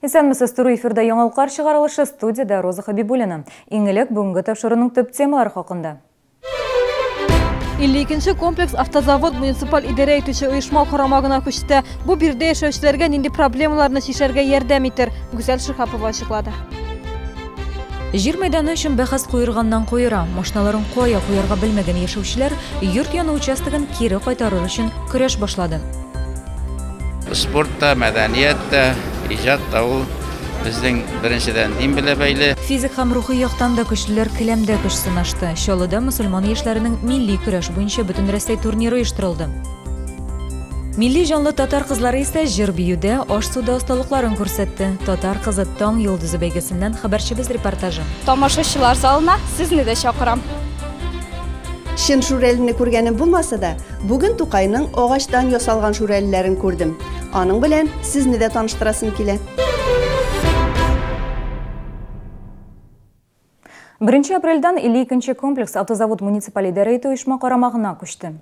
Исәнмесез, туры эфирда яңалыклар чыгарылышы, студиядә Роза Хабибуллина. Иң элек бүгенге тапшыруның төп темалары хакында. 52 комплекс Автозавод муниципаль идарә итүче оешма карамагына күчте. Бу биредә яшәүчеләргә нинди проблемаларны чишәргә ярдәм итер? Гүзәл Шиһапова ачыклады. Җир мәйданы өчен бәхәс куерганнан куера. Машиналарын кая куярга белмәгән яшәүчеләр йорт яны участогын кире кайтарыр өчен көрәш башлады. Спорт та, мәдәният тә, иҗат та ул безнең беренчедән дин белән бәйле. Физик һәм рухи яктан да көчлеләр келәмдә көч сынашты. Чаллыда мөселман яшьләренең милли көрәш буенча Бөтенрәсәй турниры оештырылды. Милли җанлы татар кызлары исә җыр-биюдә, аш-суда осталыкларын күрсәтте. Татар кызы Таң йолдызы бәйгесеннән хәбәрчебез репортажы. Тамашачылар залына сезне дә чакырам. Чын шүрәлене күргәнем булмаса да, бүген Тукайның агачтан ясалган шүрәлеләрен күрдем. Аның белән сезне дә таныштырасым килә. 1 апрельдән 52 комплекс Автозавод муниципаль идарә итү оешма карамагына күчте.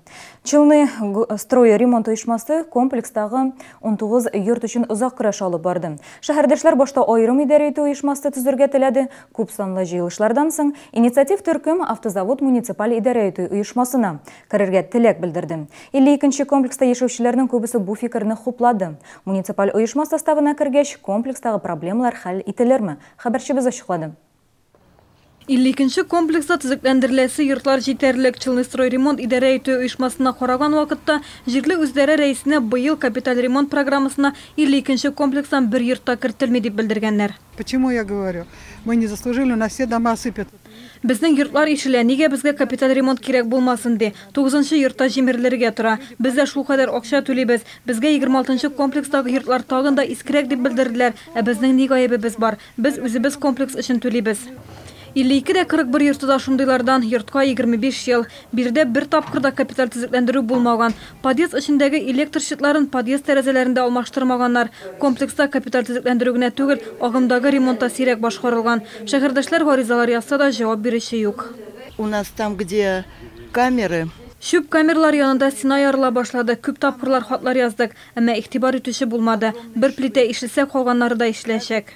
Челны строй ремонт оешмасы комплекстагы 19 йорт өчен озак көрәш алып барды. Шәһәрдәшләр башта аерым идарә итү оешмасы төзергә теләде. Күп санлы җыелышлардан соң инициатив төркем Автозавод муниципаль идарә итү оешмасына керергә теләк белдерде. 52 комплекста яшәүчеләрнең күбесе бу фикерне хуплады. Муниципаль оешма составына кергәч, комплекстагы проблемалар хәл ителерме? Хәбәрчебез ачыклады. 52 комплекста төзекләндереләсе йортлар җитәрлек. Челны-строй ремонт идарә итү оешмасына караган вакытта җирле үзидарә рәисенә быел капиталь ремонт программасына 52 комплекстан бер йорт та кертелми дип белдергәннәр. Почему я говорю? Мы не заслужили, у нас все дома сыпят. Безнең йортлар ишелә, нигә безгә капиталь ремонт кирәк булмасын ди. 9 йортта җимерелергә тора. Без дә шулкадәр акча түлибез. Безгә 26 комплекстагы йортлар тагын да искерәк дип белдерделәр. Ә безнең ни гаебебез бар? Без үзебез комплекс өчен түлибез. 52 дә 41 йорты да шундыйлардан, йортка 25 ел. Биредә бер тапкыр да капиталь төзекләндерү булмаган. Подъезд эчендәге электр щитларын подъезд тәрәзәләрендә алмаштырмаганнар. Комплекста капиталь төзекләндерү генә түгел, агымдагы ремонт та сирәк башкарылган. Шәһәрдәшләр гаризалар язса да җавап бирүче юк. У нас там, где камеры. Чүп камералар янында стена ярыла башлады. Күп тапкырлар хатлар яздык, әмма игътибар итүче булмады. Бер плитә ишелсә, калганнары да ишеләчәк.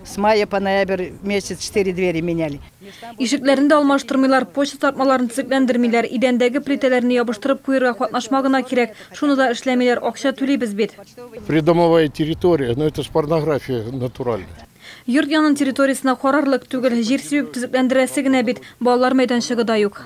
С мая по ноябрь месяц 4 двери меняли. Ишекләрен дә алмаштырмыйлар, почта тартмаларын төзекләндермиләр, идәндәге плитәләрне ябыштырып куярга катнашма гына кирәк. Шуны да эшләмиләр, акча түлибез бит. Придомовая территория, но это ж порнография натуральная. Йорт янын территориясенә карарлык түгел, җир сибеп төзекләндерәсе генә бит, балалар мәйданчыгы да юк.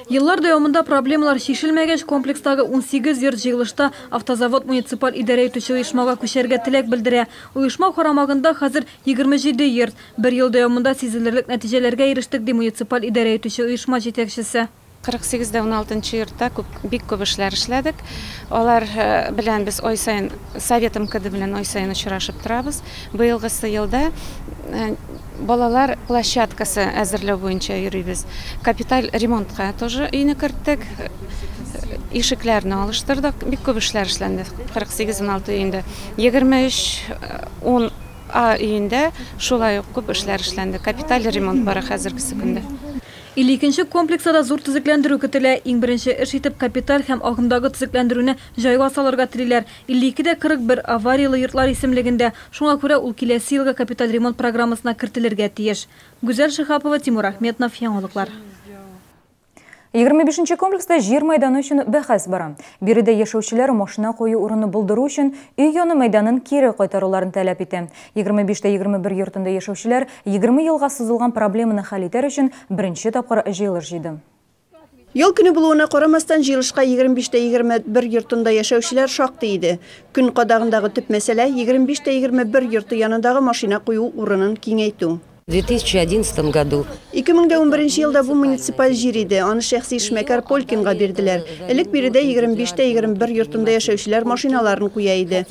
Еллар дәвамында проблемалар чишелмәгәч, комплекстагы 18 йорт җыелышта Автозавод муниципаль идарә итүче оешмага күчәргә теләк белдерә. Оешма карамагында хәзер 27 йорт. Бер ел дәвамында сизелерлек нәтиҗәләргә ирештек, ди муниципаль идарә итүче оешма җитәкчесе. 48 дә 16 йортта бик күп эшләр эшләдек. Алар белән без ай саен, Совет МКД белән ай саен очрашып торабыз. Быелгысы елда балалар площадкасы әзерләү буенча йөрибез. Капиталь ремонтка тоже өйне керттек. Ишекләрне алыштырдык. Бик күп эшләр эшләнде. 48-16 өендә. 23-10 А өендә шулай ук күп эшләр эшләнде. Капиталь ремонт бара хәзерге көндә. 52 комплекста да зур төзекләндерү көтелә. Иң беренче эш итеп капиталь һәм агымдагы төзекләндерүне җайга салырга телиләр. 52 дә 41 авариялы йортлар исемлегендә. Шуңа күрә ул киләсе елгы капиталь ремонт программасына кертелергә тиеш. Гүзәл Шиһапова, Тимур Ахметнов, яңалыклар. 25 комплекста җир мәйданы өчен бәхәс бара. Биредә яшәүчеләр машина кую урыны булдыру өчен өй яны мәйданын кире кайтаруларын таләп итә. 25 21 йортында яшәүчеләр 20 елга сузылган проблеманы хәл итәр өчен беренче тапкыр җыелыш җыйды. Ял көне булуына карамастан җыелышка 25 21 йортында яшәүчеләр шактый иде. Көн кадагындагы төп мәсьәлә 25 21 йорты янындагы машина кую урынын киңәйтү. В 2011 году. 2011 елда бу муниципаль җир иде. Аны шәхси эшмәкәр Полькинга бирделәр. Элек биредә 25 21 йортында яшәүчеләр машиналарын куя иде.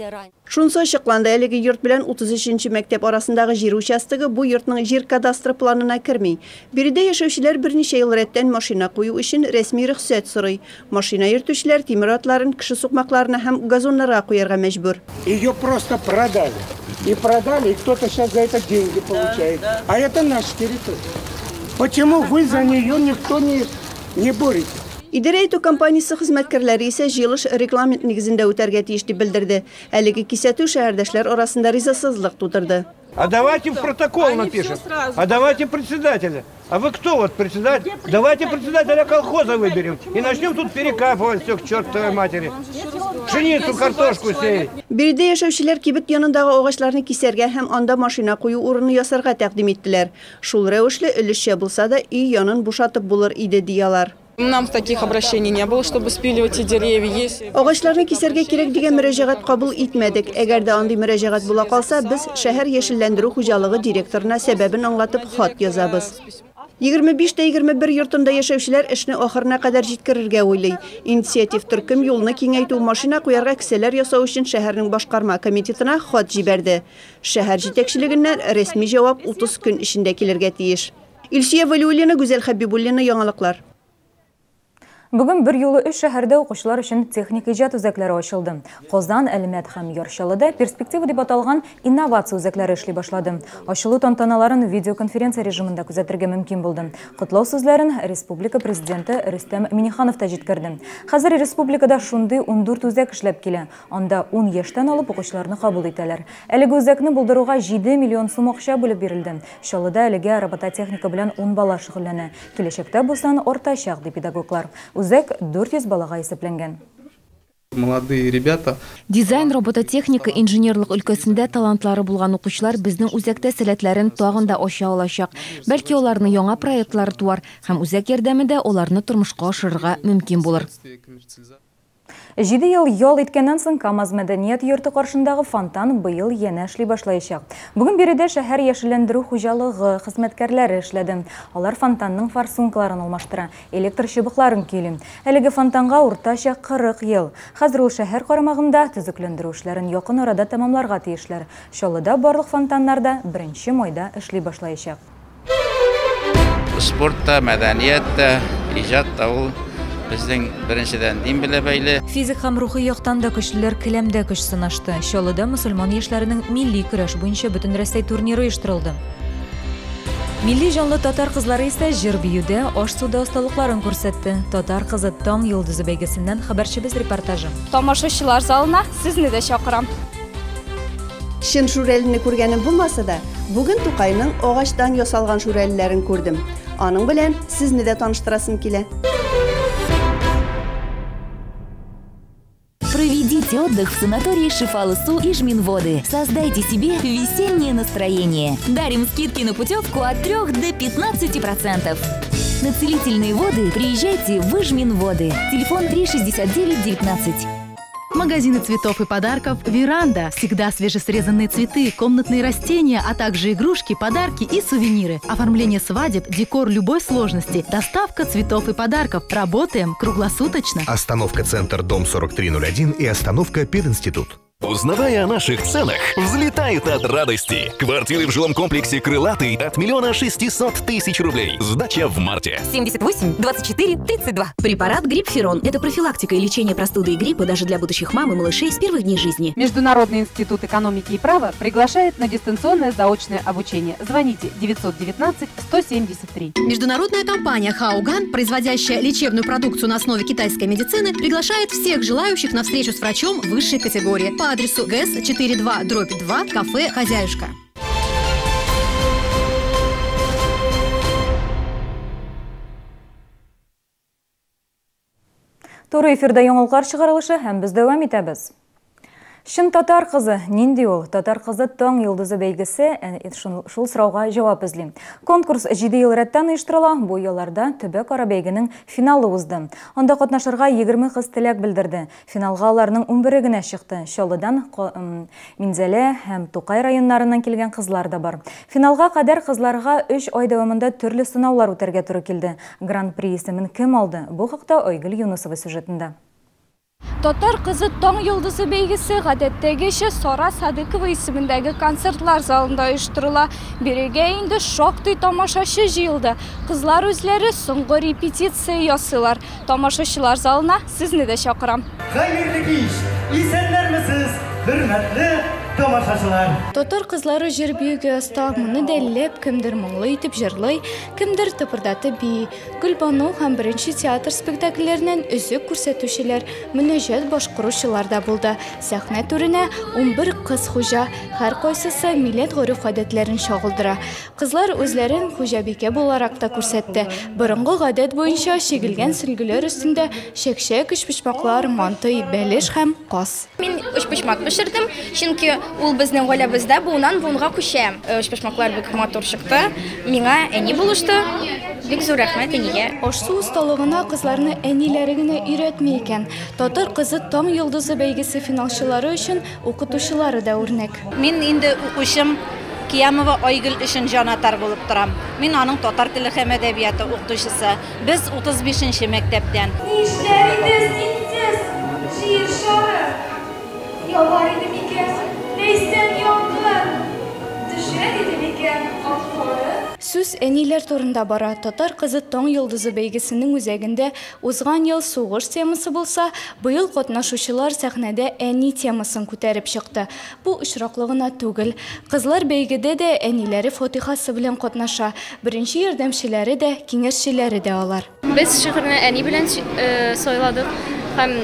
Шунысы ачыкланды, әлеге йорт белән 33 мәктәп арасындагы җир участогы бу йортның җир кадастры планына керми. Биредә яшәүчеләр берничә ел рәттән машина кую өчен рәсми рөхсәт сорый. Машина йөртүчеләр тимер атларын кеше сукмакларына һәм газоннарга куярга мәҗбүр. Ее просто продали. И продали, и кто-то сейчас за это деньги получает. Да, да. А это наша территория. Почему вы за нее никто не борете? Идарә итү компаниясе хезмәткәрләре исә җыелыш регламент нигезендә үтәргә тиеш дип белдерде. Әлеге кисәтү шәһәрдәшләр арасында ризасызлык тудырды. А давайте в протокол напишем. А давайте председателя. А вы кто вот председатель? Давайте председателя колхоза выберем и начнем тут перекапывать все к чертовой матери. Пшеницу, картошку сеять. Биредә яшәүчеләр кибет янындагы агачларны кисәргә һәм анда машина кую урыны ясарга тәкъдим иттеләр. Шул рәвешле өлешчә булса да өй янын бушатып булыр иде, ди алар. Нам таких обращений не было, чтобы спиливать эти деревья. Есть. Агачларны кисәргә кирәк дигән мөрәҗәгать кабул итмәдек. Әгәр дә андый мөрәҗәгать була калса, без шәһәр яшелләндерү хуҗалыгы директорына сәбәбен аңлатып хат язабыз. 25 тә 21 йортында яшәүчеләр эшне ахырына кадәр җиткерергә уйлый. Инициатив төркем юлны киңәйтү, машина куярга кесәләр ясау өчен шәһәрнең башкарма комитетына хат җибәрде. Шәһәр җитәкчелегеннән рәсми җавап 30 көн эчендә килергә тиеш. Илсөя Вәлиуллина, Гүзәл Хәбибуллина, яңалыклар. Бүген бер юлы 3 шәһәрдә укучылар өчен техник иҗат үзәкләре ачылды. Казан, Әлмәт һәм Яр Чаллыда перспектива дип аталган инновация үзәкләре эшли башлады. Ачылу тантаналарын видеоконференция режимында күзәтергә мөмкин булды. Котлау сүзләрен республика президенты Рөстәм Миңнеханов та җиткерде. Хәзер республикада шундый 14 үзәк эшләп килә. Анда 10 яшьтән алып укучыларны кабул итәләр. Әлеге үзәкне булдыруга 7 миллион сум акча бүлеп бирелде. Чаллыда әлегә робототехника белән 10 бала шөгыльләнә. Киләчәктә бу сан артачак, ди педагоглар. Үзәк 400 балага исәпләнгән. Молодые ребята. Дизайн, робототехника, инженерлык өлкәсендә талантлары булган укучылар безнең үзәктә сәләтләрен тагын да ача алачак. Бәлки аларны яңа проектлар туар һәм үзәк ярдәмендә аларны тормышка ашырырга мөмкин булыр. 7 ел ял иткәннән соң КАМАЗ мәдәният йорты каршындагы фонтан быел янә эшли башлаячак. Бүген биредә шәһәр яшелләндерү хуҗалыгы хезмәткәрләре эшләде. Алар фонтанның форсункаларын алмаштыра, электр чыбыкларын көйли. Әлеге фонтанга уртача 40 ел. Хәзер ул шәһәр карамагында төзекләндерү эшләрен якын арада тәмамларга тиешләр. Чаллыда барлык фонтаннар да 1 майда эшли башлаячак. Спорт та, мәдәният тә, иҗат та ул безнең беренчедән дин белән бәйле. Физик һәм рухи яктан да көчлеләр келәмдә көч сынашты. Чаллыда мөселман яшьләренең милли көрәш буенча бөтенрәсәй турниры оештырылды. Милли җанлы татар кызлары исә җыр-биюдә, аш-суда осталыкларын күрсәтте. Татар кызы таң йолдызы бәйгесеннән хәбәрчебез репортажы. Тамашачылар залына сезне дә чакырам. Чын шүрәлене күргәнем булмаса да, бүген Тукайның агачтан ясалган шүрәлеләрен күрдем. Аның белән сезне дә таныштырасым килә. Проведите отдых в санатории Шифалысу и Жминводы. Создайте себе весеннее настроение. Дарим скидки на путевку от 3 до 15%. На целительные воды приезжайте в Ижминводы. Телефон 369 19. Магазины цветов и подарков «Веранда». Всегда свежесрезанные цветы, комнатные растения, а также игрушки, подарки и сувениры. Оформление свадеб, декор любой сложности, доставка цветов и подарков. Работаем круглосуточно. Остановка «Центр», дом 4301 и остановка «Пединститут». Узнавая о наших ценах, взлетают от радости. Квартиры в жилом комплексе «Крылатый» от 1 600 000 рублей. Сдача в марте. 78 24 32. Препарат «Гриппферон» – это профилактика и лечение простуды и гриппа даже для будущих мам и малышей с первых дней жизни. Международный институт экономики и права приглашает на дистанционное заочное обучение. Звоните 919 173. Международная компания «Хауган», производящая лечебную продукцию на основе китайской медицины, приглашает всех желающих на встречу с врачом высшей категории по адресу ГЭС 42/2, кафе «Хозяюшка». Туры эфирда яңалыклар чыгарылышы һәм без дәвам итәбез. Чын татар кызы нинди ул? Татар кызы таң йолдызы бәйгесе шул сорауга җавап эзли. Конкурс 7 ел рәттән оештырыла. Бу елларда төбәкара бәйгенең финалы узды. Анда катнашырга 20 кыз теләк белдерде. Финалга аларның 11-е генә чыкты. Чаллыдан, Минзәлә һәм Тукай районнарыннан килгән кызлар да бар. Финалга кадәр кызларга 3 ай дәвамында төрле сынаулар үтәргә туры килде. Гран-при исемен кем алды? Бу хакта Айгөл Юнусова сюжетында. Татар кызы таң йолдызы бәйгесе гадәттәгечә Сара Садыкова исемендәге концертлар залында оештырыла. Бирегә инде шактый тамашачы җыелды. Кызлар үзләре соңгы репетиция ясыйлар. Тамашачылар залына сезне дә чакырам. Хәерле кич, исәннәрмесез, хөрмәтле Тамашачылар. Татар кызлары җыр биюгә оста, моны дәлилләп, кемдер моңлы итеп җырлый, кемдер тыпырдатып бии. Гөлбану һәм беренче театр спектакльләреннән өзек күрсәтүчеләр, мөнәҗәт башкаручылар да булды. Сәхнә түренә 11 кыз хуҗа, һәркайсысы милләт гореф-гадәтләрен чагылдыра. Кызлар үзләрен хуҗабикә буларак та күрсәтте. Борынгы гадәт буенча чигелгән сөлгеләр өстендә чәкчәк, өчпочмаклар, мантый, бәлеш һәм каз. Мин өчпочмак пешердем, чөнки ул безнең гаиләбездә буыннан буынга күчә. Өчпочмаклар бик матур чыкты. Миңа әни булышты. Бик зур рәхмәт әнигә. Аш-су осталыгына кызларны әниләре генә өйрәтми икән. Татар кызы Таң йолдызы бәйгесе финалчылары өчен укытучылары да үрнәк. Мин инде укучым Киямова Айгөл өчен җанатар булып торам. Мин аның татар теле һәм әдәбияты укытучысы. Без 35-нче мәктәптән. Нишләр иде синсез, Җир шары? Явар иде микән ләйсән яңгыр? Төшәр иде микән ак кары? Сүз әниләр турында бара. Татар кызы Таң йолдызы бәйгесенең үзәгендә узган ел сугыш темасы булса, быел катнашучылар сәхнәдә әни темасын күтәреп чыкты. Бу очраклы гына түгел. Кызлар бәйгедә дә әниләре фатихасы белән катнаша. Беренче ярдәмчеләре дә, киңәшчеләре дә алар. Без шигырьне әни белән сайладык һәм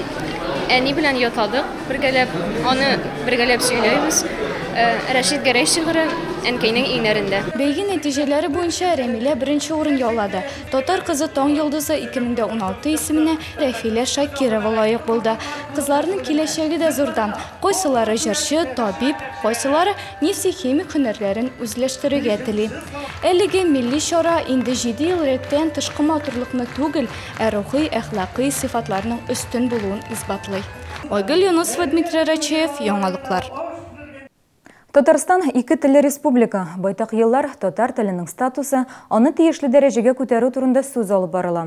әни белән ятадык бергәләп, аны бергәләп сөйләйбез. Рәшит Гәрәй шигыре Әнкәйнең иңнәрендә. Бәйге нәтиҗәләре буенча Рәмилә беренче урын яулады. Татар кызы Таң йолдызы 2016 исеменә Рәфилә Шакирова лаек булды. Кызларның киләчәге дә зурдан. Кайсылары җырчы, табиб, кайсылары нефтехимик һөнәрләрен үзләштерергә тели. Әлеге милли чара инде 7 ел рәттән тышкы матурлыкны түгел, ә рухи, әхлакый сыйфатларның өстен булуын исбатлый. Айгөл Юнусова, Дмитрий Рачеев, Яңалыклар. Татарстан ике телле республика. Байтак еллар татар теленең статусы, аны тиешле дәрәҗәгә күтәрү турында сүз алып барыла.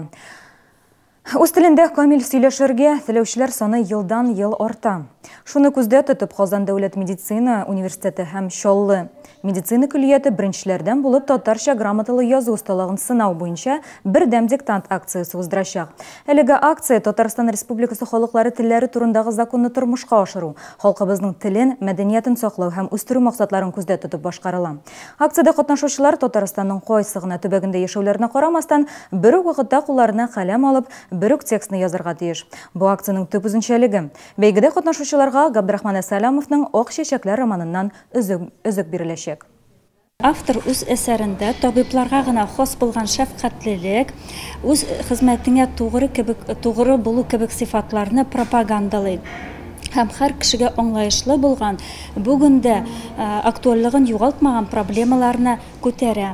Үз телендә камил сөйләшергә теләүчеләр саны елдан-ел арта. Шуны күздә тотып, Казан дәүләт медицина университеты һәм Чаллы медицина көллияте беренчеләрдән булып татарча грамоталы язу осталыгын сынау буенча бердәм диктант акциясе уздырачак. Әлеге акция Татарстан Республикасы халыклары телләре турындагы законны тормышка ашыру, халкыбызның телен, мәдәниятен саклау һәм үстерү максатларын күздә тотып башкарыла. Акциядә катнашучылар Татарстанның кайсы гына төбәгендә яшәүләренә карамастан, бер үк вакытта кулларына каләм алып, бер үк текстны язарга тиеш. Бу акциянең төп үзенчәлеге. Бәйгедә катнашучыларга Габдрахман Әсәләмовның Ак чәчәкләр романыннан өзек биреләчәк. Автор үз әсәрендә табибларга гына хас булган шәфкатьлелек, үз хезмәтеңә тугры булу кебек сыйфатларны пропагандалый. Һәм һәр кешегә аңлаешлы булган, бүген дә актуальлыгын югалтмаган проблемаларны күтәрә.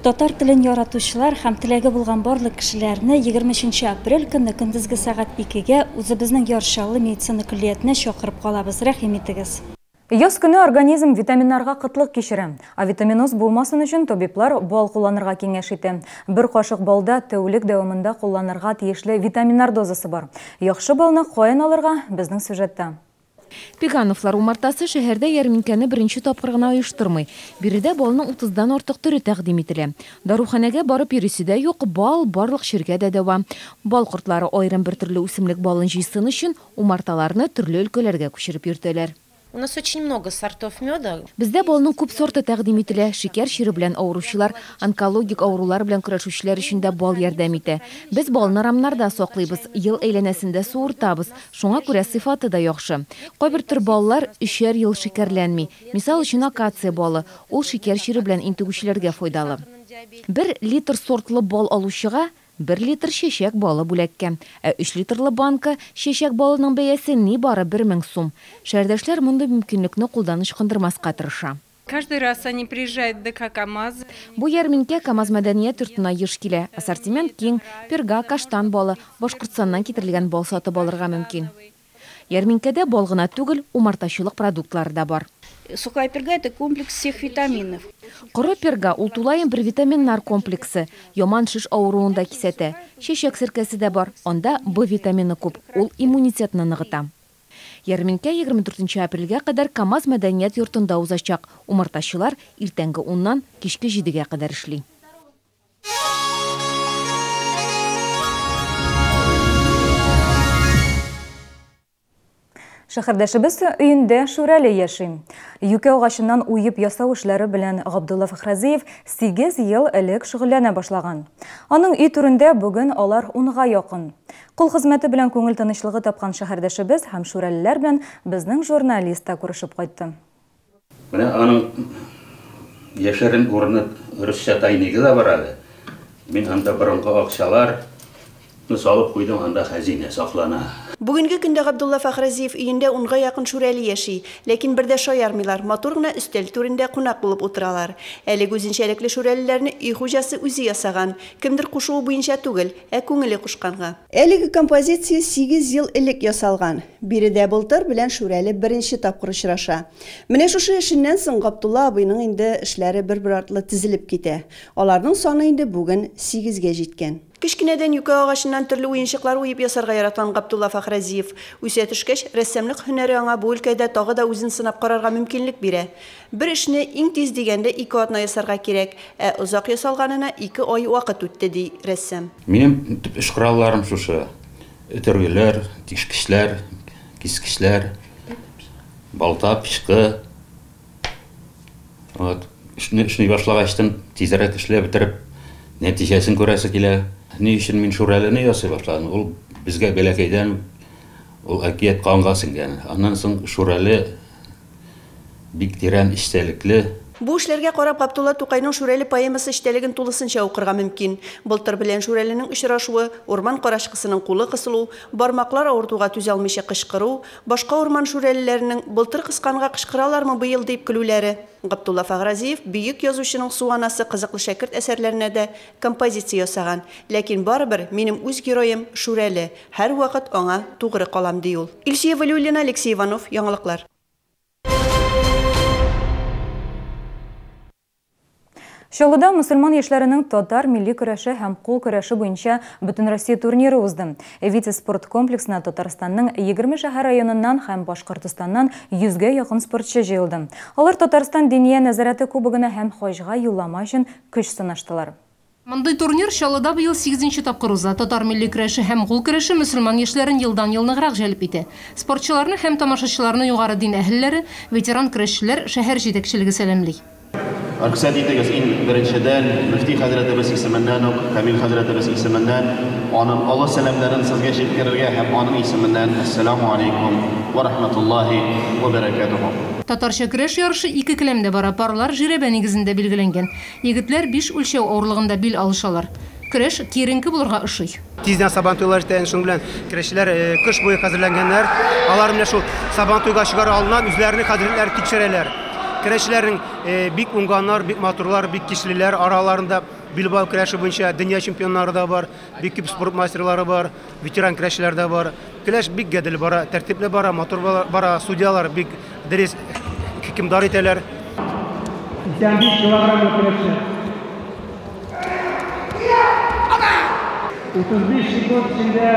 Татар телен яратучылар һәм теләге булган барлык кешеләрне 23 апрель көнне көндезге сәгать 2-гә үзебезнең Яр Чаллы медицина көллиятенә чакырып калабыз. Рәхим итегез. Яз көне организм витаминнарга кытлык кичерә. Авитаминоз булмасын өчен табиблар бал кулланырга киңәш итә. Бер кашык балда тәүлек дәвамында кулланырга тиешле витаминнар дозасы бар. Яхшы балны каян алырга? Безнең сюжетта. Пегановлар умартасы шәһәрдә ярминкәне беренче тапкыр гына оештырмый. Биредә балның 30-дан артык төре тәкъдим ителә. Даруханәгә барып йөрисе дә юк, бал барлык чиргә дә дәва. Бал кортлары аерым бер төрле үсемлек балын җыйсын өчен умарталарны төрле өлкәләргә күчереп йөртәләр. У нас очень много сортов меда. Бездә балның күп сорты тәкъдим ителә. Шикәр чире белән авыручылар, онкологик авырулар белән көрәшүчеләр өчен дә бал ярдәм итә. Без балны рамнарда саклыйбыз, ел әйләнәсендә суыртабыз. Шуңа күрә сыйфаты да яхшы. Кайбер төр баллар 3 ел шикәрләнми. Мисал өчен акация балы, ул шикәр чире белән интегүчеләргә файдалы. 1 литр сортлы бал алучыга 1 литр чәчәк балы бүләккә. Ә 3 литрлы банка чәчәк балының бәясе нибары 1000 сум. Шәһәрдәшләр мондый мөмкинлекне кулдан ычкындырмаска тырыша. Каждый раз они приезжают в ДК КАМАЗ. Бу ярминкә КАМАЗ мәдәният йортына еш килә. Ассортимент киң, перга, каштан балы, Башкортстаннан китерелгән бал сатып алырга мөмкин. Ярминкәдә бал гына түгел, умартачылык продуктлары да бар. Сухая перга – это комплекс всех витаминов. Коры перга ул тулаем бер витаминнар комплексы. Яман шеш авыруын да кисәтә. Чәчәк серкәсе дә бар. Анда Б витамины күп. Ул иммунитетны ныгыта. Ярминкә 24 апрельгә кадәр КАМАЗ мәдәният йортында узачак. Умартачылар иртәнге 10-нан кичке 7-гә кадәр эшли. Шәһәрдәшебез өендә Шүрәле яши. Юкә агачыннан уеп ясау эшләре белән Габдулла Фәхрәзиев 8 ел элек шөгыльләнә башлаган. Аның өй түрендә бүген алар унга якын. Кул хезмәте белән күңел тынычлыгы тапкан шәһәрдәшебез һәм шүрәлеләр белән безнең журналист та күрешеп кайтты. Менә аның яшерен урыны русча тайнигы да бар әле. Мин анда борынгы акчаларны салып куйдым, анда хәзинә саклана. Бүгенге көндә Габдулла Фәхразиев өендә унга якын шүрәле яши. Ләкин бер дә шаярмыйлар, матур гына өстәл түрендә кунак булып утыралар. Әлеге үзенчәлекле шүрәлеләрне өй хуҗасы үзе ясаган. Кемдер кушуы буенча түгел, ә күңеле кушканга. Әлеге композиция 8 ел элек ясалган. Биредә Былтыр белән Шүрәле беренче тапкыр очраша. Менә шушы эшеннән соң Габдулла абыйның инде эшләре бер-бер артлы тезелеп китә. Аларның саны инде бүген сигезгә җиткән. Кечкенәдән юкә агачыннан төрле уенчыклар уеп ясарга яраткан Габдулла Фәхрәзиев. Үсә төшкәч, рәссамлык һөнәре аңа бу өлкәдә тагы да үзен сынап карарга мөмкинлек бирә. Бер эшне иң тиз дигәндә ике атна ясарга кирәк, ә озак ясалганына ике ай вакыт үтте, ди рәссам. Минем төп эш коралларым шушы. Өтергеләр, тишкечләр, кискечләр, балта, пычкы. Вот. Эшне эшли башлагачтын тизрәк эшләп бетереп, нәтиҗәсен күрәсе килә. Ни өчен мин Шүрәлене ясый башладым? Ул безгә бәләкәйдән ул әкият канга сеңгән. Аннан соң Шүрәле бик тирән эчтәлекле. Бу эшләргә карап Габдулла Тукайның Шүрәле поэмасы эчтәлеген тулысынча укырга мөмкин. Былтыр белән Шүрәленең очрашуы, урман карачкысының кулы кысылу, бармаклар авыртуга түзә алмыйча кычкыру, башка урман шүрәлеләренең былтыр кысканга кычкыралармы быел дип көлүләре. Габдулла Фәхразиев бөек язучының Су анасы, Кызыклы шәкерт әсәрләренә дә композиция ясаган. Ләкин барыбер минем үз героем Шүрәле, һәрвакыт аңа тугры калам, ди ул. Илсөя Вәлиуллина, Алексей Иванов, Яңалыклар. Чаллыда мөселман яшьләренең татар милли көрәше һәм кул көрәше буенча Бөтенроссия турниры узды. Витязь спорт комплексына Татарстанның 20 шәһәр районыннан һәм Башкортостаннан 100гә якын спортчы җыелды. Алар Татарстан Диния нәзарәте кубогына һәм хаҗга юллама өчен көч сынаштылар. Мондый турнир Чаллыда быел сигезенче тапкыр уза. Татар милли көрәше һәм кул көрәше мөселман яшьләрен елдан-ел ныграк җәлеп итә. Спортчыларны һәм тамашачыларны югары дин әһелләре, ветеран көрәшчеләр, шәһәр җитәкчелеге сәламли. Рөхсәт итегез, иң беренчедән, мөфти хәзрәтебез исеменнән үк, Камил хәзрәтебез исеменнән аның олы сәламнәрен сезгә җиткерергә һәм аның исеменнән Әссәламү алейкум вә рахмәтуллаһи вә бәрәкәтүһү. Татарча көрәш ярышы ике келәмдә бара, парлар жирәбә нигезендә билгеләнгән. Егетләр биш үлчәү авырлыгында бил алышалар. Көрәш киеренке булырга ошый. Тиздән Сабантуйлар җитә, инде шуның белән көрәшчеләр кыш буе хәзерләнгәннәр. Алар менә шул Сабантуйга чыгар алдыннан үзләренең хәзерлекләрен тикшерәләр. Көрәшчеләрнең бик уңганнар, бик матурлар, бик көчлеләр. Араларында билбау көрәше буенча дөнья чемпионнары да бар, бик күп спорт мастерлары бар, ветеран көрәшчеләр дә бар. Көрәш бик гадел бара, тәртипле бара, матур бара. Судьялар бик дөрес хөкемдар итәләр. 85 килограммлы көрәшче. 35 секунд эчендә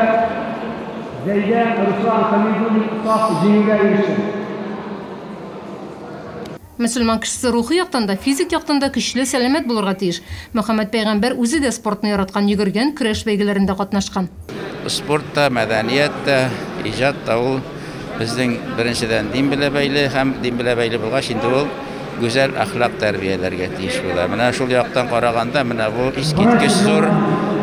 Зәйдә Руслан Хәмидуллин саф җиңүгә иреште. Мөселман кешесе рухи яктан да, физик яктан да көчле, сәламәт булырга тиеш. Мөхәммәд пәйгамбәр үзе дә спортны яраткан, йөгергән, көрәш бәйгеләрендә катнашкан. Спорт та, мәдәният тә, иҗат та ул безнең беренчедән дин белән бәйле һәм дин белән бәйле булгач инде ул гүзәл әхлак тәрбияләргә тиеш була. Менә шул яктан караганда менә бу искиткеч зур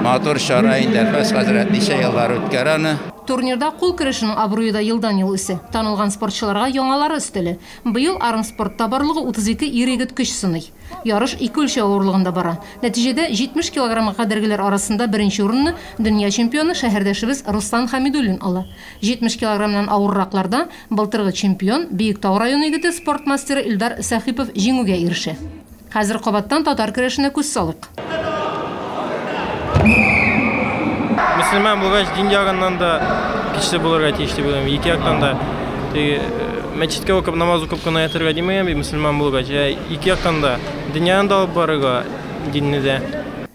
матур чара инде. Әлфәс хәзрәт ничә еллар үткәрә аны. Турнирда кул көрәшенең абруе да елдан-ел үсә. Танылган спортчыларга яңалары өстәлә. Быел армспортта барлыгы 32 ир-егет көч сыный. Ярыш ике үлчәү авырлыгында бара. Нәтиҗәдә 70 килограммга кадәргеләр арасында беренче урынны дөнья чемпионы шәһәрдәшебез Руслан Хәмидуллин ала. 70 килограммнан авырракларда былтыргы чемпион Биектау районы егете спорт мастеры Илдар Сәхипов җиңүгә ирешә. Хәзер кабаттан татар көрәшенә күз салыйк. Мөселман булгач, дин ягыннан да көчле булырга тиеш дип уйлыйм. Ике яктан да теге мәчеткә укып, намаз укып кына ятырга димәгән бит мөселман булгач. Ә ике яктан да дөньяны да алып барырга, динне дә.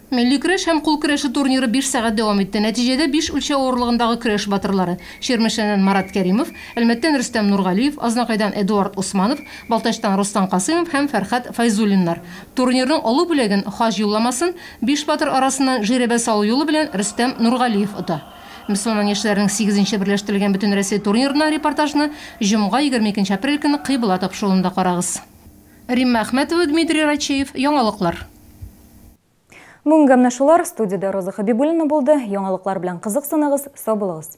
Милли көрәш һәм кул көрәше турниры 5 сәгать дәвам итте. Нәтиҗәдә 5 үлчәү авырлыгындагы көрәш батырлары Чирмешәннән Марат Кәримов, Әлмәттән Рөстәм Нургалиев, Азнакайдан Эдуард Усманов, Балтачтан Рустам Касыймов һәм Фәрхәт Фәйзуллиннар. Турнирның олы бүләген, хаҗ юлламасын 5 батыр арасыннан жирәбә салу юлы белән Рөстәм Нургалиев ота. Мөселман яшьләренең сигезенче берләштерелгән Бөтенрәсәй турнирына репортажны җомга, 22 нче апрель көнне Кыйбла тапшыруында карагыз. Римма Әхмәтова, Дмитрий Рачеев, Яңалыклар. Бүгенгә менә шулар. Студиядә Роза Хәбибуллина булды. Яңалыклар белән кызыксыныгыз, сау булыгыз.